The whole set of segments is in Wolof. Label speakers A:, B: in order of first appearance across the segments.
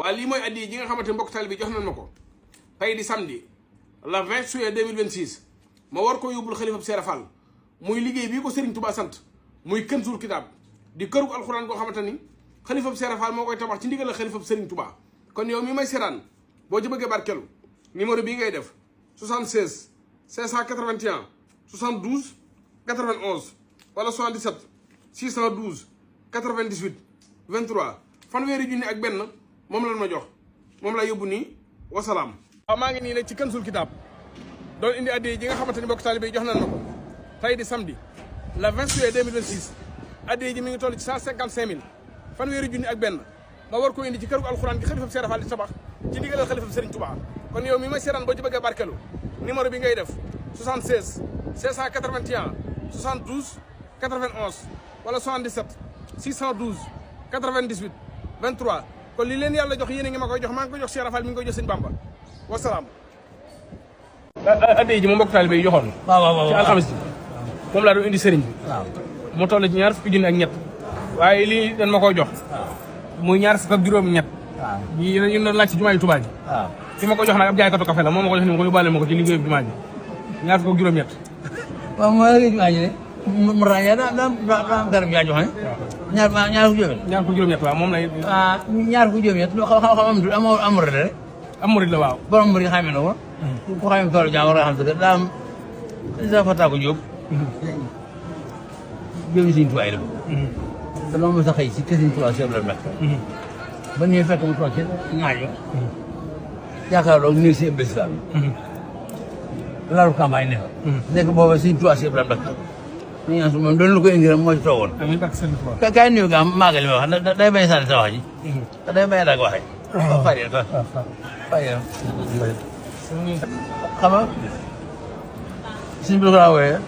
A: waa lii mooy addi ji nga xamante ne mbokk taalibe bi jox nañ ma ko tey di samedi le 20 juillet 2026 ma war ko yóbbul xalifa Seera Fall muy liggéey bii ko Serigne Touba sant muy Kanzul Kitab di këru alxuraan goo xamante ni xalifa Seera Fall moo koy tabax ci ndigal la xalifa Serigne Touba. kon yow mi may seetaan boo ci bëggee barkelu numéro bii ngay def 76 581 72 91 wala 77 612 98 23 fanweeri junni ak benn moom la ma jox moom laa yóbbu nii wasalaam. waaw maa ngi nii nag ci Kanzul Kitab doon indi addiya ji nga xamante ni mbokk taalibe yi jox nañ ma ko tey di samedi le 20 juillet 2026 addiya ji mi ngi toll ci 155 000 fanweeri junni ak benn ma war ko indi ci këru alxuraan gi xalifa Seera Fall di tabax ci ndigalal xalifa Serigne Touba. kon yow mi ma seetaan boo ci bëggee barkelu numéro bi ngay def 76 581 72 91 wala 77 612 98 23 kon li leen yàlla jox yéen a ngi ma koy jox maa ngi koy jox Seera Fall mi ngi koy jox Sëñ Bamba wasalaam. addiya ji moom mbokk taalibe yi joxoon ci alxames ji moom laa doon indi sëriñ bi mu toll ci ñaar fukki junni ak ñett waaye lii dañ ma koy jox muy ñaar fukk ak juróom ñett yi ñu doon laaj ci jumaa yi Tuubaa ji fi ma ko jox nag ab jaaykatu café la moom ma ko jox ni ma ko yóbbaale ma ko ci liggéeyu jumaa ji ñaar fukk ak juróom ñett
B: waaw mooy liggéey jumaa ji de mu ràññee daa garab yaa joxe ñaar fukk juróom ñett
A: waaw moom lay
B: ñaar fukk juróom ñett xam am murid rek
A: am murid la waaw
B: borom murid xamee na ko ku xamee toolu jàmbur nga xam te daa am da fa tàggu jóob jóob Sëñ Tuubaa la dama mos a xëy si kër Sëñ Tuubaa Cheikh Ibrahima ba ñuy fekk mu toog ci ñaajo yaakaarloo néeg si bés daal lalu campagne ne fa nekk booba Sëñ Tuubaa Cheikh Ibrahima ñu ñaan su moom doon lu ko indi rek moo ci toogoon kaay nuyu ga maagal mi wax day bañ sànni sa wax ji day bañ dag waxe fari ko fari xam nga suñ bi ko laa wooyee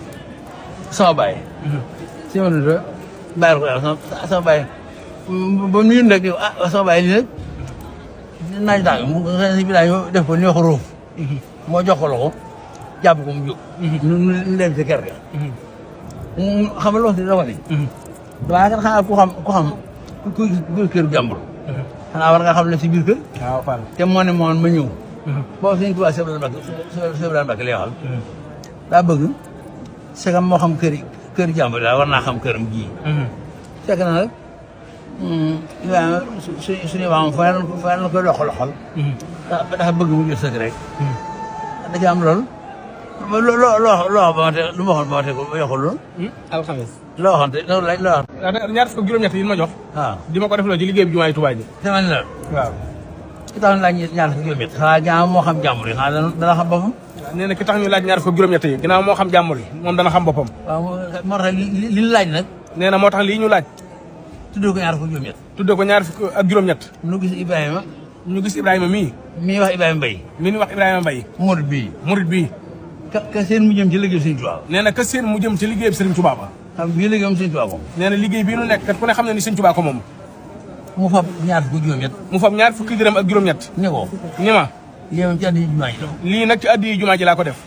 B: sama baay si ma nuyu bàyyi ko daal sama baay ba nuyu nag sama baay lii nag naaj daal mu si bi daa def ko ni wax ruuf moo jox ko loxo jàpp ko mu jóg ñu dem ci kër ga xam nga loolu si dafa ni waaye kan xanaa ku xam ku kër jàmbur xanaa war nga xam ne si biir kër te moo ne moon ma ñëw boobu Sëñ Tuubaa Cheikh Ibrahima Mbacké lay waxal daa bëgg segam moo xam kër jàmbur daal war naa xam këram ji fekk na nag Ibrahima suñu maam fa na koy loxol dafa bëgg mu jël sëg rek da ci am loolu loo ba ma te lu ma waxoon ba ma te ko yokkul loolu
A: alxames
B: loo waxante loolu laaj loo wax
A: ñaar fukk ak juróom-ñett yi ma jox
B: waaw
A: di ma ko def loo ci liggéey bi jumaa yi Tuubaa ji
B: dama ne la
A: waaw
B: ki tax ñu laaj ñaar fukki juróom-ñett xanaa ginnaaw moo xam jàmbur yi xanaa dana xam boppam
A: nee na ki tax ñu laaj ñaar fukk ak juróom-ñett yi ginnaaw moo xam jàmbur yi moom dana xam boppam
B: waaw moo tax li ñu laaj nag
A: nee na moo tax lii ñu laaj
B: tuddee ko ñaar fukki juróom-ñett
A: tuddee ko ñaar fukk ak juróom-ñett
B: ñu gis Ibrahima
A: mii
B: wax Ibrahima Mbaye
A: mi ni wax Ibrahima Mbaye murid bii
B: ka seen mu jëm ci liggéey Sëñ Tuubaa
A: nee na ka seen mu jëm ci liggéey bi Sëriñ Tuubaa ba
B: xam bii liggéeyam Sëñ Tuubaa ko
A: nee na liggéey bii nu nekk kat ku ne xam ne ni Sëñ Tuubaa ko moom
B: mu fab ñaar fukki juróom-ñett
A: mu fab ñaar fukki dërëm ak juróom-ñett
B: ne ko
A: ni ma
B: lii moom ci addi jumaa ji
A: lii nag ci addi jumaa ji laa ko def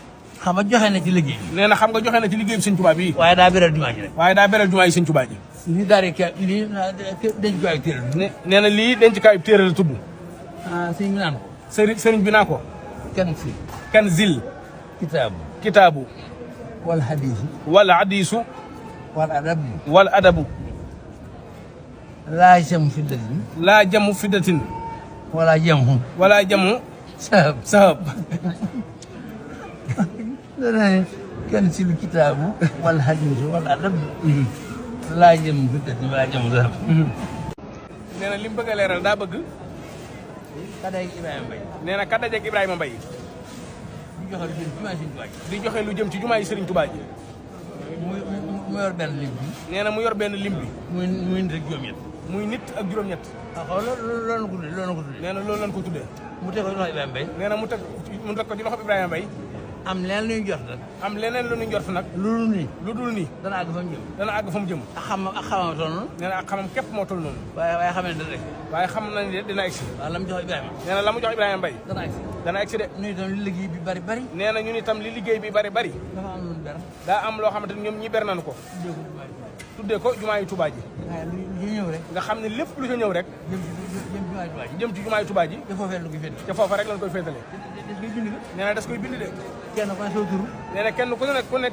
B: xam nga joxe na ci liggéey bi
A: nee na xam nga joxe na ci liggéey bi Sëñ Tuubaa bii
B: waaye daa beral jumaa ji rek
A: waaye daa beral jumaa yi Sëñ Tuubaa ji
B: lii daal lii denc ko ay téere
A: nee na lii denc kaay téere la tudd
B: sëñ bi naan ko
A: sëriñ bi naa ko Kanzul kitaabu
B: wal hadiisu
A: wal adabu
B: laa jamu fiddatin wala jamu
A: sahab
B: dana Kanzul kitaabu wal hadiisu wal adabu laa jamu fiddatin wala jamu sahab
A: nee na li mu bëgg a leeral daa bëgg
B: kadajeeg Ibrahima Mbaye
A: nee na kadajeeg Ibrahima Mbaye di joxe lu jëm ci jumaa yi Sëriñ Tuubaa ji
B: mu yor benn lim bi
A: nee na mu yor benn lim bi
B: muy nit ak juróom-ñett
A: muy nit ak juróom-ñett
B: loolu la ko tuddee
A: nee na loolu lañ ko tuddee
B: mu teg ko ci loxo Ibrahima Mbaye
A: nee na mu teg ko ci loxo Ibrahima Mbaye
B: am leneen lu ñu jot nag
A: am leneen lu ñu jot nag lu dul nii
B: dana àgg fa mu jëm ak xamam toll noonu
A: nee na ak xamam képp moo toll noonu
B: waaye xam ne dana egsi
A: waaye xam na ne dina egsi
B: waaw la mu jox Ibrahima
A: nee na la mu jox Ibrahima Mbaye
B: dana egsi
A: de
B: ñu itam li liggéey bi bari
A: nee na ñun itam li liggéey bi bari
B: dafa am lu ber
A: daa am loo xamante ni ñoom ñi ber nañu ko tuddee ko jumaa yu Touba ji.
B: waaye lu ci ñëw rek.
A: nga xam ne lépp lu ca ñëw rek.
B: jëm ci jumaa yu Touba ji.
A: jëm ci jumaa yu Touba ji.
B: te foofee la koy féetale.
A: te foofa rek lañ koy féetale.
B: des koy bind de.
A: nee na des koy bind de.
B: kenn ku ne saw tur.
A: nee na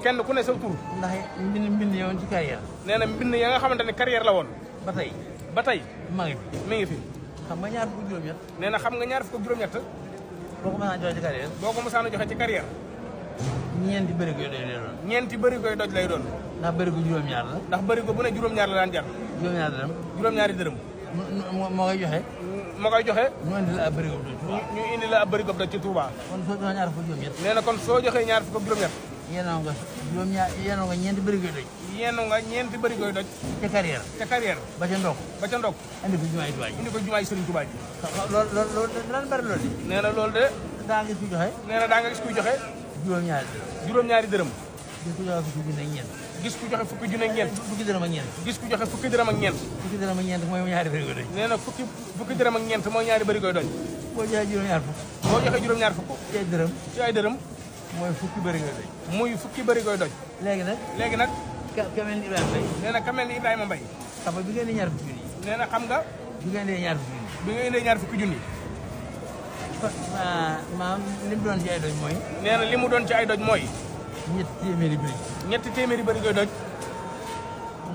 A: kenn ku ne saw tur.
B: ndax mbind yoon ci carrière.
A: nee na mbind ya nga xamante ne carrière la woon.
B: ba tey.
A: ba tey.
B: maa ngi fi.
A: mi ngi fi.
B: xam nga ñaar fukk juróom-ñett.
A: nee na xam nga ñaar fukk juróom-ñett.
B: boo ko mësaan joxe ci carrière.
A: boo ko mësaan joxe ci carrière.
B: ñeenti bërigo yi lay doon.
A: ñeenti bërigo yi doj lay doon.
B: ndax bërigo juróom-ñaar la.
A: ndax bërigo bu ne juróom-ñaar la daan jar.
B: juróom-ñaar dërëm.
A: juróom-ñaari dërëm.
B: moo koy joxe.
A: moo koy joxe.
B: ñu indi la ab bërigo doj.
A: ñu indi la ab bërigo doj ci Touba.
B: kon soo joxee ñaar fukk juróom-ñett.
A: nee na kon soo joxee ñaar fukk juróom-ñett.
B: yéenoo nga ñeenti bërigo doj.
A: yéenoo nga ñeenti bërigo doj.
B: ca carrière.
A: ca carrière.
B: ba ca ndokk.
A: ba ca ndokk.
B: indi ko jumaa yi Touba ji.
A: indi ko jumaa yi Serigne Touba ji.
B: loolu daan bëri loolu de.
A: nee na loolu de.
B: daa nga gis kuy joxe.
A: nee na daa nga gis kuy joxe.
B: juróom-ñaari dërëm.
A: juróom-ñaari dërëm.
B: gis ku joxe fukki junni ak ñeent.
A: gis ku joxe fukki junni ak ñeent.
B: fukki dërëm ak ñeent.
A: gis ku joxe fukki dërëm ak ñeent.
B: fukki dërëm ak ñeent mooy ñaari bërigo doj.
A: nee na fukki dërëm ak ñeent mooy ñaari bërigo doj.
B: boo joxee juróom-ñaar fukk.
A: boo joxee juróom-ñaar fukk.
B: ci ay dërëm.
A: ci ay dërëm.
B: mooy fukki bërigo doj.
A: muy fukki bërigo doj.
B: léegi nag. kamel ni Ibrahima Mbaye.
A: nee na kamel ni Ibrahima Mbaye.
B: xam nga bi ngeen di ñaar fukki junni.
A: nee na xam nga.
B: bi ngeen di ñaar fukki junni.
A: bi nga indee ñaar fukki junni.
B: maanaam li mu doon ci ay doj mooy.
A: nee na li mu doon ci ay doj mooy.
B: ñetti téeméeri bërigo.
A: ñetti téeméeri bërigo doj.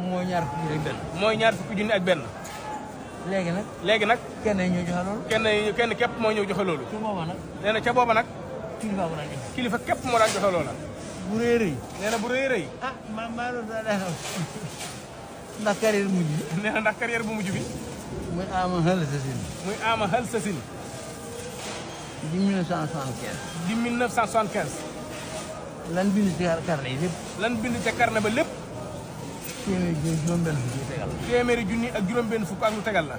B: mooy ñaar fukki junni ak benn.
A: mooy ñaar fukki junni ak benn.
B: léegi nag. kenn ñoo joxe loolu.
A: kenn képp moo ñëw joxe loolu.
B: ca booba nag.
A: nee na ca booba nag.
B: kilifa ko daan joxe.
A: kilifa képp moo daan joxe loola.
B: bu rëy rëy.
A: nee na bu rëy rëy.
B: ah maa loolu daa xam ndax carrière bu mujj bi.
A: nee na ndax carrière bu mujj bi.
B: muy ama xel sa sin.
A: muy ama xel sa sin.
B: di 1975.
A: di 1975.
B: lan bind ci carnet yi lépp.
A: lan bind ca carnet ba lépp.
B: téeméeri junni ak juróom-benn fukk
A: téeméeri junni ak juróom-benn fukk ak
B: yi tegal.
A: lu tegal la.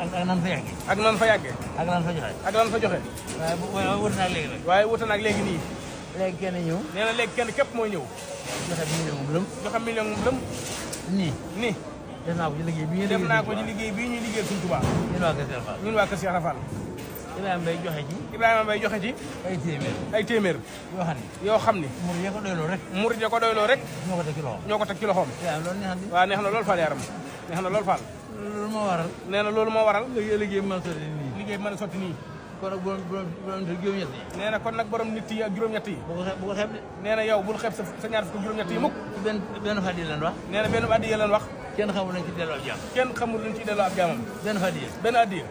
B: ak nan fa yàggee.
A: ak nan fa yàggee.
B: ak lan fa joxe.
A: ak lan fa joxe.
B: waaye wuute naag léegi nag.
A: waaye wuute naag léegi nii.
B: léegi kenn ñëw.
A: nee na léegi kenn képp mooy ñëw.
B: joxe million bu lëm.
A: joxe million bu lëm.
B: nii.
A: nii.
B: def naa ko ci liggéey bii.
A: def naa ko ci liggéey bii ñuy liggéey Sëriñ Tuubaa.
B: ñun waa Kër Cheikh
A: ñun waa Kër Cheikh
B: Fall.
A: Rafal.
B: Ibrahima Mbaye joxe ci.
A: Ibrahima Mbaye joxe ci.
B: ay téeméer.
A: ay téeméer.
B: yoo xam ni.
A: murid
B: ya ko doyloo rek.
A: murid ya ko doyloo rek.
B: ñoo ko teg ci loxoom.
A: ñoo ko teg ci loxoom.
B: waaw loolu neex na.
A: waaw neex na lool Fall yaram. neex na lool Fall.
B: loolu moo waral.
A: nee na loolu moo waral.
B: liggéey mën a sotti nii.
A: liggéey mën a sotti nii.
B: kon nag borom juróom-ñett yi.
A: nee na kon nag borom nit yi ak juróom-ñett yi.
B: bu ko xeeb de.
A: nee na yow bul xeeb sa ñaar fukk juróom-ñett yi mukk.
B: benn fàddi lan wax.
A: nee na benn addiya lan wax.
B: kenn xamul lañ ci delloo ab jaam.
A: kenn xamul luñ ci delloo ab jaamam.
B: benn fàddi.
A: benn addiya.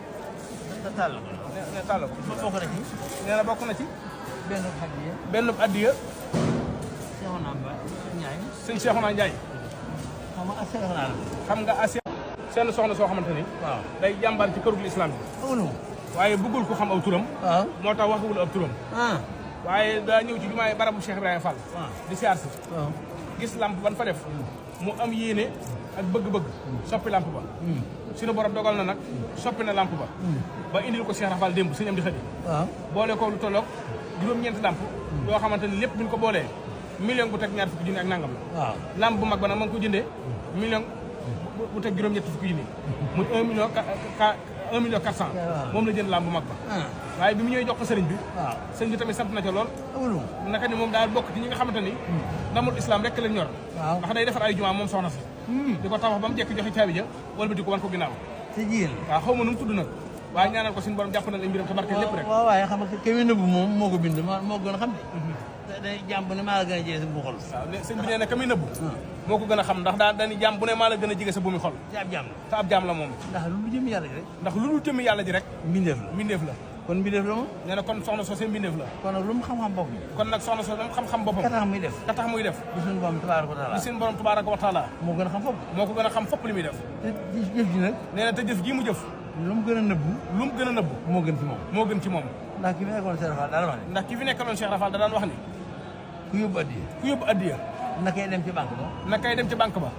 B: tàll ko.
A: nee tàll ko.
B: bokk na ci.
A: nee na bokk na ci.
B: benn fàddi.
A: benn addiya.
B: Cheikhouna Ndiaye.
A: sëñ Cheikhouna Ndiaye.
B: xam nga Cheikhouna la.
A: xam nga seen soxna soo xamante ni.
B: waaw
A: day jàmbaar ci kërug islam bi. waaye bëggul ko xam aw turam.
B: waaw
A: moo tax waxuwul ab turam. waaye daa ñëw ci jumaay barabu Cheikh Ibrahima Fall. di siyaar si. gis lamp ban fa def. mu am yéene ak bëgg-bëgg. soppi lamp ba. suñu borom dogal na nag. soppi na lamp ba. ba indil ko Cheikh Rafal démb sëñ am di xëdi. boole ko lu tolloog juróom-ñeenti lamp. yoo xamante ni lépp buñ ko boolee. million bu teg ñaar fukki junni ak nangam la. lamp bu mag ba nag ma ngi ko jëndee. million bu teg juróom-ñetti fukki junni. muy 1 million 400. moom la jënd lamp bu mag ba. waaye bi mu ñëwee jox ko sëriñ bi. sëriñ bi tamit sant na ca lool. naka ni moom daal bokk ci ñi nga xamante ni. ndamul islam rek lañ ñor. ndax day defar ay jumaa moom soxna si. di ko tabax ba mu jekk joxe caabi ja wala bi di ko wan ko ginnaaw.
B: te jigéen
A: waaw xaw ma nu mu tudd nag. waaye ñaanal ko suñu borom jàpp na ay mbiram te barke lépp rek.
B: waaw waaye xam nga kéwén bu moom moo ko bind moo gën a xam ne. day jàmm ne maa la gën a jege sa bu xol.
A: waaw sëñ bi nee na ka muy nëbbu. moo ko gën a xam ndax dañuy jàmm bu ne maa la gën a jege sa bu mi xol.
B: te ab jàmm la.
A: te ab jàmm la moom.
B: ndax lu jëm yàlla ji rek.
A: ndax lu dul jëm yàlla ji rek.
B: mbindeef la kon mbindeef la moom.
A: nee na kon soxna soo seen mbindeef la.
B: kon nag lu mu xam-xam boppam.
A: kon nag soxna soo lu mu xam-xam boppam.
B: ka tax muy def.
A: ka tax muy def.
B: di suñu borom tabaaraka wa taala.
A: di suñu borom tabaaraka wa taala.
B: moo gën a xam fopp.
A: moo ko gën a xam fopp li muy def.
B: te jëf ji nag.
A: nee na te jëf jii mu jëf.
B: lu mu gën a nëbbu.
A: lu mu gën a nëbbu.
B: moo gën ci moom.
A: moo gën ci moom.
B: ndax ki fi nekkoon Cheikh Rafal daan wax ni.
A: ndax ki fi nekkaloon Cheikh Rafal da daan wax ni.
B: ku yóbbu addiya.
A: ku yóbbu addiya.
B: na kay dem ci banque ba.
A: na kay dem ci banque ba.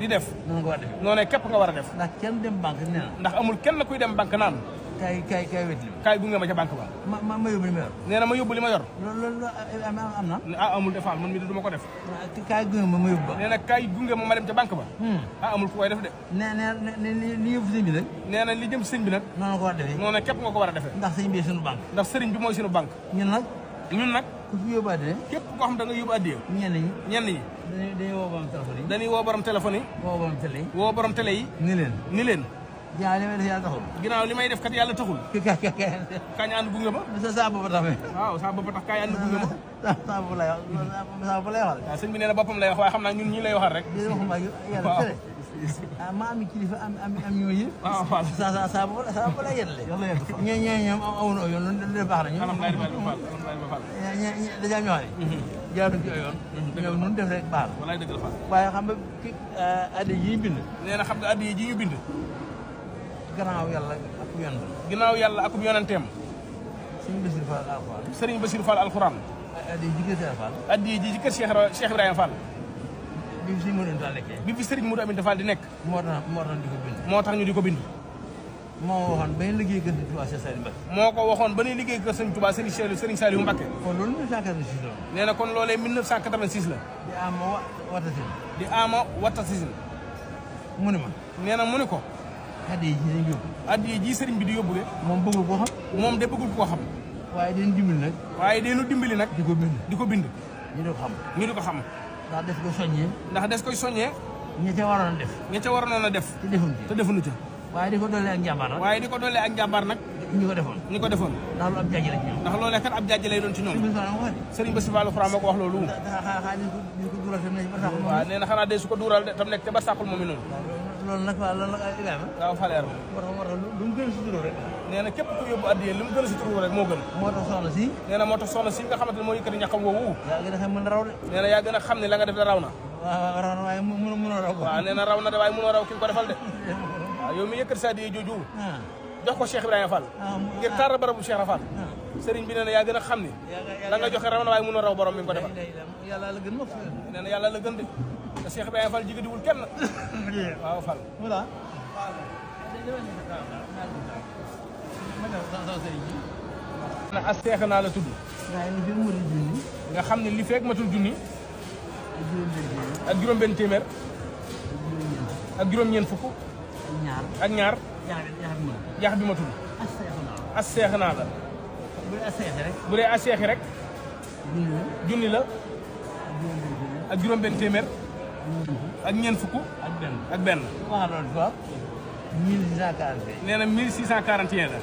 A: di def.
B: noonu nga war a def.
A: noonee képp nga war a def.
B: ndax kenn dem banque nee na.
A: ndax amul kenn kuy dem banque naan.
B: kaay wet li ma.
A: kaay gunge ma ca banque ba.
B: ma yóbbu li ma yor.
A: nee na ma yóbbu li ma yor.
B: loolu am na.
A: ah amul defaal man mi du ma ko def.
B: kaay gunge ma yóbbu ba.
A: nee na kaay gunge ma dem ca banque ba. ah amul ku koy def de.
B: li yóbbu sëñ bi nag.
A: nee na li jëm sëñ bi nag.
B: noonu ko war a defee.
A: noonu képp nga ko war a defee.
B: ndax sëñ bi suñu banque.
A: ndax sëriñ bi mooy suñu banque.
B: ñun nag.
A: ñun nag
B: ku fi yóbbu addiya
A: képp koo xam da nga yóbbu addiya
B: ñenn ñi dañuy woo borom téléphone yi
A: dañuy woo borom téléphone yi
B: woo borom télé yi
A: woo borom télé yi
B: ni leen
A: ginnaaw li may def yàlla taxul kañ ànd gunge ma
B: sa bopp tax
A: waaw sa bopp tax kañ ànd gunge ma
B: sa bopp lay waxal
A: waaw sëñ bi nee na boppam lay wax waaye xam naa ñun ñi lay waxal rek
B: ma am kilifa am ñu ma yëpp
A: waaw
B: sa bopp lay yetale ñoom amuñu yoon lu baax na ñu dèjà ñoo xam ne jaaruñ ci yoon ñoom nun def rek baax
A: walaay dëgg la fa
B: waaye xam nga addi yi bind
A: nee na xam nga addi ji ñu bind
B: gannaaw yàlla ak yonent
A: ginnaaw yàlla ak yonenteem sëriñ Bassirou Fall alxuraan
B: addi ji kër Cheikh Fall
A: addi ji ci kër Cheikh Ibrahima Fall
B: bi fi Modou Aminta nekkee
A: bi fi sëriñ Modou Aminta Fall di nekk moo tax ñu di ko bind
B: moo waxoon ba ñu liggéey kër Sëriñ Touba Cheikh Saliou Mbacké
A: moo ko waxoon ba ñuy liggéey kër Sëriñ Touba Sëriñ Saliou Mbacké
B: kon loolu 1986 la
A: nee na kon loolee 1986 la di ama watasin
B: mu ne ma
A: nee na mu ne ko
B: addiya ji sëriñ bi di yóbbu de
A: moom bëggul ko xam moom de bëggul ko xam
B: waaye den dimbali nag di ko bind ñu di ko xam ndax des koy soññee ña ca waroon a def te defuñu ca waaye di ko dollee ak njàmbaar nag ñi ko defoon ndax loolee kat ab jàjj lay doon ci ñoom sëriñ Bassirou Fall alxuraan moo ko wax loolu waaw nee na xanaa de su ko duural de tam nekk te ba sàqul moom i noonu loolu nag Ibrahima
A: waaw faleer
B: moo tax lu mu gën a suturoo rek
A: nee na képp ku yóbbu addiya lu mu gën a suturoo rek moo gën moo tax soxna si nga xamante ne moo yëkkati ñaxam woowu
B: yaa gën a xam mën raw de
A: nee na yaa gën a xam ne la nga def de raw na
B: waaw raw na waaye mënoo raw
A: waaw nee na raw na de waaye mënoo raw ki ko defal de waaw yow mi yëkkati sa addiya jooju jox ko Cheikh Ibrahima Fall ngir taar barabu Cheikh Fall sëriñ bi nee na yaa gën a xam ne la nga joxe raw na waaye mënoo raw borom mi ngi ko defal
B: yàlla la gën
A: nee na yàlla la gën de te Cheikh Ibrahima Fall jigadiwul kenn waaw Fall
B: voilà
A: na as seex naa la tudd nga xam ne li feeg matul junni ak juróom-benn téeméer ak juróom-ñeent fukk ak ñaar jaax bi ma tudd as seex naa la bu dee as seexi rek junni la ak juróom-benn téeméer ak ñeent fukk ak benn nee na 1641 la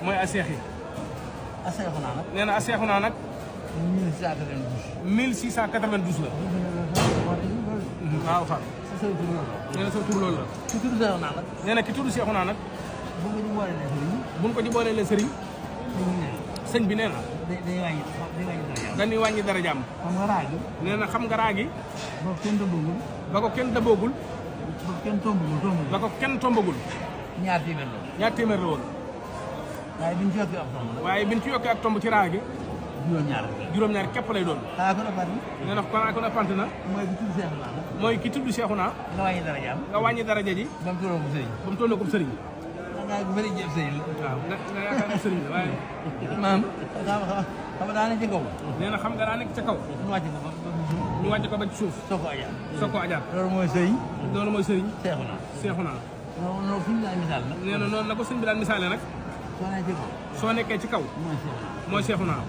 A: mooy as seexi nee na as seexu naa nag 1692 la waaw Fall nee na sa tur loolu la nee na ki tudd seexu naa nag buñ ko ci boolee leen sëriñ sëñ bi nee na dañuy wàññi dara jàmm nee na xam nga raagi ba ko kenn dëboogul ba ko kenn tombagul
B: ñaar
A: téeméer la woon waaye biñ ci yokkee ak tomb ci raagi juróom-ñaar képp lay doon nee na kon akon apant na mooy ki tudd seexu naa nga wàññi daraja ji ba mu tolloo ko sëriñ waaw nga yaakaar ne sëriñ la waaye
B: maam xam daa nekk ci kaw
A: nee na xam nga daa nekk ca kaw ñu wàcc ko ba ci suuf soo ko ajaat
B: loolu mooy sëriñ
A: seexu naa
B: noonu fu ñu daan misaal nag
A: nee na noonu la ko sëñ bi daan misaale nag soo nekkee ci kaw mooy seexu naa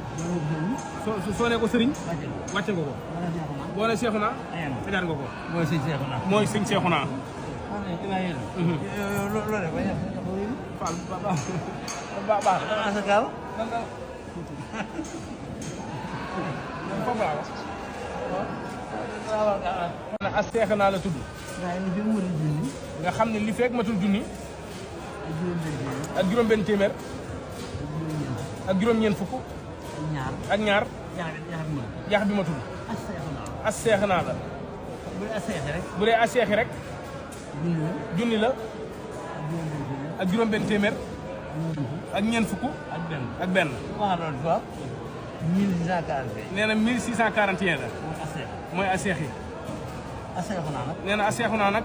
A: soo ne ko sëriñ wàcce nga ko boo ne seexu naa ajaat nga ko mooy sëñ seexu naa Fall baax na as seex naa la tudd nga xam ne li feeg matul junni ak juróom-benn téeméer ak juróom-ñeent fukk ak ñaar jaax bi ma tudd as seex naa la bu dee as seexi rek junni la ak juróom-benn téeméer ak ñeent fukk ak benn nee na 1641 la mooy as seexi nee na as seexu naa nag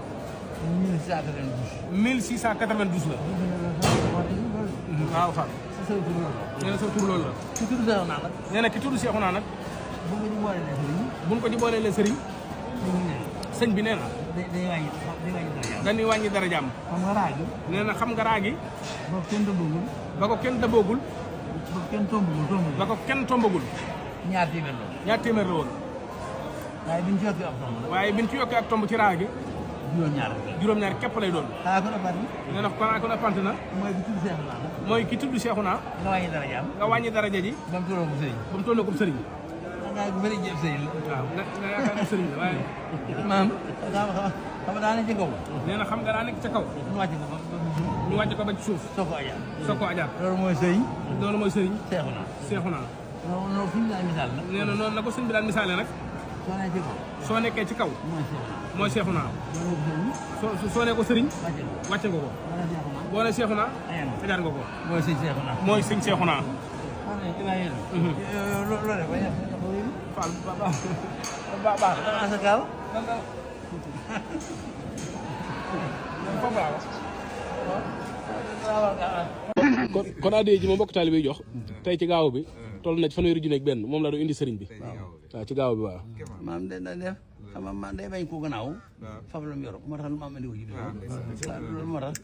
A: 1692 la waaw Fall nee na sa tur loolu la nee na ki tudd seexu naa nag buñ ko ci boolee leen sëriñ sëñ bi nee na dañuy wàññi dara jàmm nee na xam nga raagi ba ko kenn dëboogul ba ko kenn tombagul
B: ñaar téeméer la woon.
A: ñaar téeméer la woon
B: waaye biñ ci yokkee ab tomb.
A: waaye biñ ci yokkee ak tomb ci raa gi juróom-ñaar képp lay doon nee na kon apante na mooy ki tudd Seexuna
B: nga wàññi darajaam.
A: nga wàññi daraja ji
B: ba mu tolloo ko sëriñ.
A: ba mu tolloo ko sëriñ
B: nga bu bëri jëf sëriñ la.
A: waaw nga yaakaar ne sëriñ la waaye
B: maam xam nga daa nekk ci kaw.
A: nee na xam nga daa nekk ca kaw
B: ñu wàcc ko ba
A: ñu wàcc ko ba ci suuf
B: soo ko ajaat.
A: soo ko ajaat
B: loolu mooy sëriñ.
A: loolu mooy sëriñ
B: Seexuna.
A: Seexuna
B: noonu fu ñu daan misaal la.
A: nee na noonu la ko sëñ bi daan misaale nag
B: soo nee ci kaw.
A: soo nekkee ci kaw
B: mooy Seexuna.
A: mooy Seexuna soo ne ko sëriñ wàcce nga ko boo ne Seexuna ajaat nga ko
B: mooy sëñ Seexuna.
A: mooy sëñ Seexuna
B: loolu rek
A: Fall baax
B: na sa kaal.
A: kon addiya ji ma mbokk taalibe bi jox tey ci gaaw bi toll na ci fanweeri junni ak benn moom la doon indi sëriñ bi waaw ci gaaw bi waaw
B: maam de da def xam nga man day bañ ko gannaaw fab la mu yor moo tax lu ma am andi ko ci bis loolu moo tax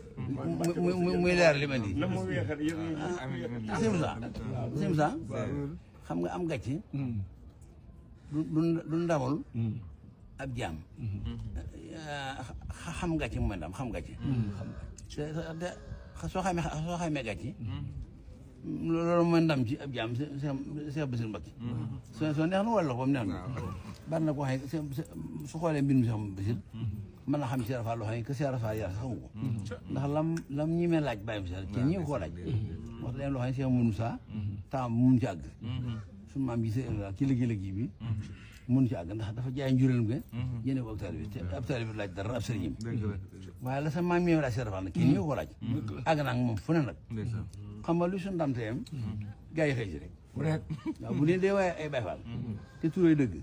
B: muy leer li ma indi simsa xam nga am gàcce du ndamul ab jaam xam gàcce mooy ndam xam gàcce te soo xamee gàcce loolu mooy ndam ci ab jaam Cheikh Bassirou Mbacké soo neex na wala ko neex na bari na ko xam ne su xoolee mbir mi Cheikh Bassirou mën na xam ci Cheikh Fall loo xam ne que Cheikh Fall yàlla sax xamu ko ndax lam ñi mee laaj bàyyi Cheikh ci ñi koo laaj wax leen loo xam ne Cheikh Moussa temps mun ci àgg suñu maam yi ci liggéey bi mun ci àgg ndax dafa jaay njuréelam nga yéene ko ab taalibe bi laaj dara ab sëriñam waaye la sa maam yi laaj Cheikh Fall nag kii ñi ko laaj àgg naa moom fu ne nag xam nga lu suñu ndamteem gaa yi xëy si rek waaw bu ne dee waaye ay Baay Faal te turóy dëgg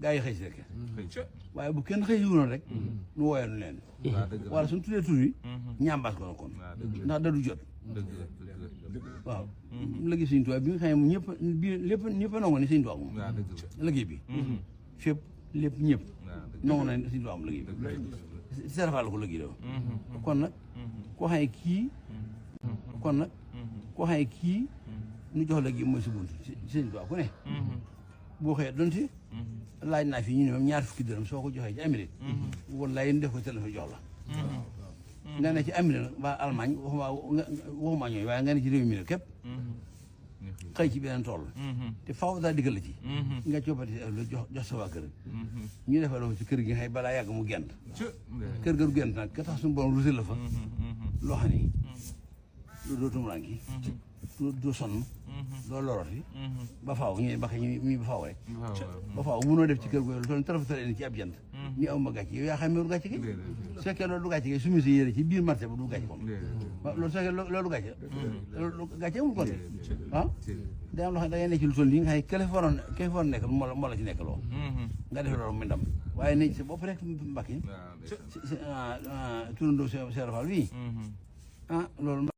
B: gaa yi xëy si rek waaye bu kenn xëy si woon rek nu wooyee nu leen wala suñu tuddee tur yi ñambaas ko na kon ndax da du jot waaw liggéey Sëñ Tuubaa bi nga xam ne ñëpp lépp ñëpp a nangu ne Sëñ Tuubaa moom liggéey bi fépp lépp ñëpp nangu na ne Sëñ Tuubaa am liggéey bi Cheikh Fall la ko liggéey doo kon nag koo xam ne kii nu jox la gi mooy si bunt Sëñ Tuubaa ku ne boo xëyee donte laaj naa fii ñu ne moom ñaar fukki dërëm soo ko joxee ci Amérique wallaay def ko téléphone jox la nga ne ci Amérique ba Allemagne waxuma ñooy waaye nga ne ci réew mi képp xëy ci beneen tool te faaw daa diggal la ci nga coppati jox sa waa kër ñu defal la ko ci kër gi xëy balaa yàgg mu gent kër ga du gent nag ka tax suñu borom rusé la fa loo xam ni doo tumuraanki doo sonn doo loroti ba faaw ñu ba ñu ba faaw rek ba faaw mënoo def ci kër googu tool tarafatale ni ci ab jant ni aw ma gàcce yow yaa xam ne du gàcce gi su fekkee loolu du gàcce gi sumi si yére ci biir marché ba du gàcce kon loolu su fekkee loolu gàcce loolu gàcce amul kon ah day am loo xam ne da ngay nekk ci lu toll nii nga xam ne kele foron nekk moo la ci nekk loo nga def loolu muy ndam waaye ne ci sa bopp rek Mbacké turandoo Cheikh Fall bii ah loolu